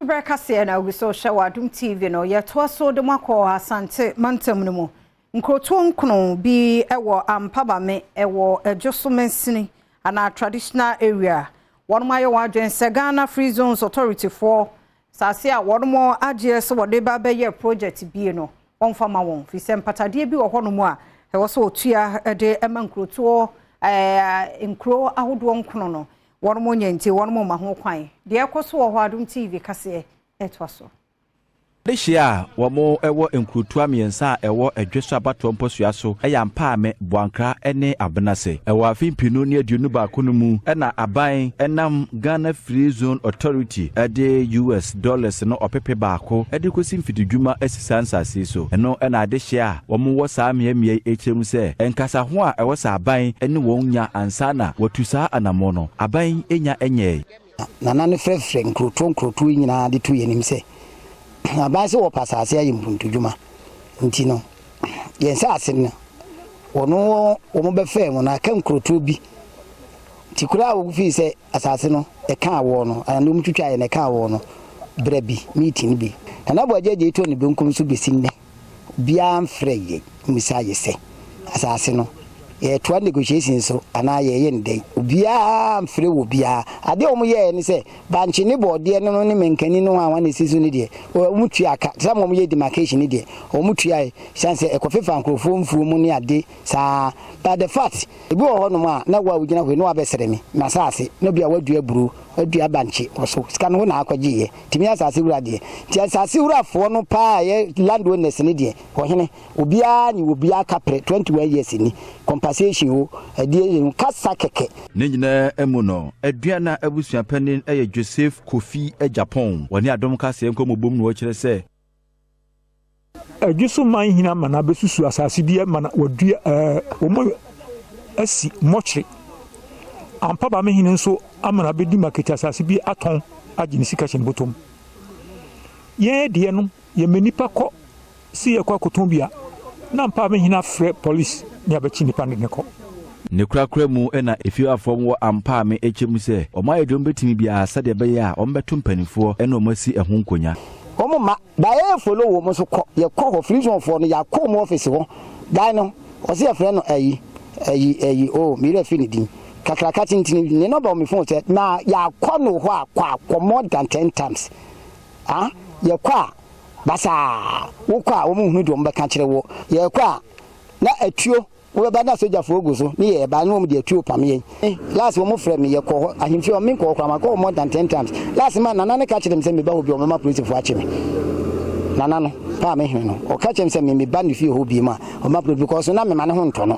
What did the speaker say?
Berɛ kaseɛ na ogu so hyɛ wɔ Adom TV no. Yɛtoa so de mu akɔ Asante mantam no mu. Nkurotoɔ nkono bi wɔ Ampabame wɔ Adwoso mansini anaa traditional area. Wɔn ayɛ wɔn adwene sɛ Ghana Free Zones Authority foɔ saase a wɔn agyeɛ sɛ wɔde ba bɛyɛ project bie no, wɔmfa ma wɔn fi sɛ mpatadeɛ bi wɔ hɔnom a ɛwɔ sɛ wɔtua de ma nkurotoɔ nkuro ahodoɔ nkono no, wɔn mo nyɛ, nti wɔn mo ma ho kwan. Deɛ ɛkɔ so wɔ hɔ, Adom TV kaseɛ ɛtoa so. Adehyia a wɔn wɔ nkurotoa mmiɛnsa a ɛwɔ Adwe abatoɔ mpɔsua so ɛyɛ Ampaame, Boankra ne Abenase. Ɛwɔ afe 2021 no mu ɛna aban ɛnam Ghana Free Zone Authority ɛde US dollars no 1,000 ɛde kɔsi mfididwuma asi saa nsase yi so. Ɛno ɛna adehyia a wɔn wɔ saa mmeammea yi akyerɛ mu sɛ nkasaho a ɛwɔ sɛ aban ne wɔn nya ansa na wɔatu saa anammɔ no, aban nya nyɛe. Nana no frɛfrɛ nkurotoɔ nkurotoɔ yi nyinaa de to yɛn anim sɛ aban sɛ wɔpɛ asase ayɛ mpuntudwuma, nti no yɛn nsase no wɔno wɔn bɛfɛɛ mu no aka nkurotoɔ bi, nti koraa a wɔfii sɛ asase no ɛka awɔ no anaa wɔn twitwa yɛ no ɛka awɔ no berɛ bi meeting bi. Nana Aboagye to ne benkum so bɛsi nnɛ, obiara mfrɛ yɛ mmisa yɛ sɛ asase no yɛtoa negotiation so anaa yɛyɛ no dɛn. Obiara mfrɛ wɔ biara. Adeɛ a wɔn yɛɛ ne sɛ bankye ne bɔɔdeɛ no ne mankani no a wɔn esi so no deɛ, wɔn tua aka te sɛ wɔn yɛ demarcation no deɛ, wɔn tua yɛ sian sɛ ɛkɔfefa nkurɔfoɔ mfuo mu ne ade saa. But the fact, ebi wɔ hɔnom a na wo a wogyina hɔ yi na wabɛsrɛ me n'asase na obi a wadua aburo, wadua bankye wɔ so, sika no ho na akɔgye yɛ tumi asase wura deɛ. Nti asase wurafoɔ no paa yɛ land owners ne deɛ, ɔhene obiara ne obiara kaprɛ 21 years ni compensation o ɛdeɛ kasa kɛkɛ. Ne nyinaa mu no, Aduana abusuapanin yɛ Joseph Kofi Japan. Wɔne Adom kaseɛ nkɔmmɔbom na wɔkyerɛ sɛ Adwo so man hina ma na abɛsusu asase bi ma na wadua wɔn asi mmɔkyere. Ampa ba me hene nso ama na abɛdi market asase bi atɔn agye ne sika hyɛ ne bɔtɔm. Yɛn deɛ no, yɛma nipa kɔ si yɛkɔ akɔtɔn bi a, na mpa me hene afrɛ police ne abɛkyi nipa no de ne kɔ. Ne korakora mu na efiafoɔ wɔ Ampaame akyɛ mu sɛ ɔmo ayɛ deɛ ɔmo biara sɛdeɛ ɛbɛyɛ a ɔmo bɛto mpanimfoɔ ɛna ɔmo asi ɛho nkonya. Wɔn ma baayɛ follow wɔ mo so kɔ. Yɛkɔ hɔ, free zone foɔ no, yɛakɔ wɔn office hɔ. Guy no ɔsi yɛfrɛ no ɛyi ɛyi ɛyi o mìíràn fi ne din kakraka tentene ne number wɔ mi phone sɛ na yɛakɔ no hɔ akɔ akɔ more than 10 times. Ah, yɛkɔ a basaa, wokɔ a wɔn hunu deɛ wɔn bɛka kyerɛ wɔ. Yɛkɔ a na atuo wobɛba na sogyafoɔ gu so ne yɛ ba ne wɔn de atuo pam yɛn. Last wɔn frɛ me, yɛkɔ hɔ ahemfie hɔ. Me nkɔ hɔ koraa, makɔ hɔ more than 10 times. Last ma nana ne ka kyerɛ me sɛ meba hɔ bi, ɔmɛma polisifoɔ akye me. Nana no paa me hene no, ɔka kyerɛ me sɛ me meba ne fie hɔ bi mu a, ɔma polisi because na mema ne ho ntɔ no.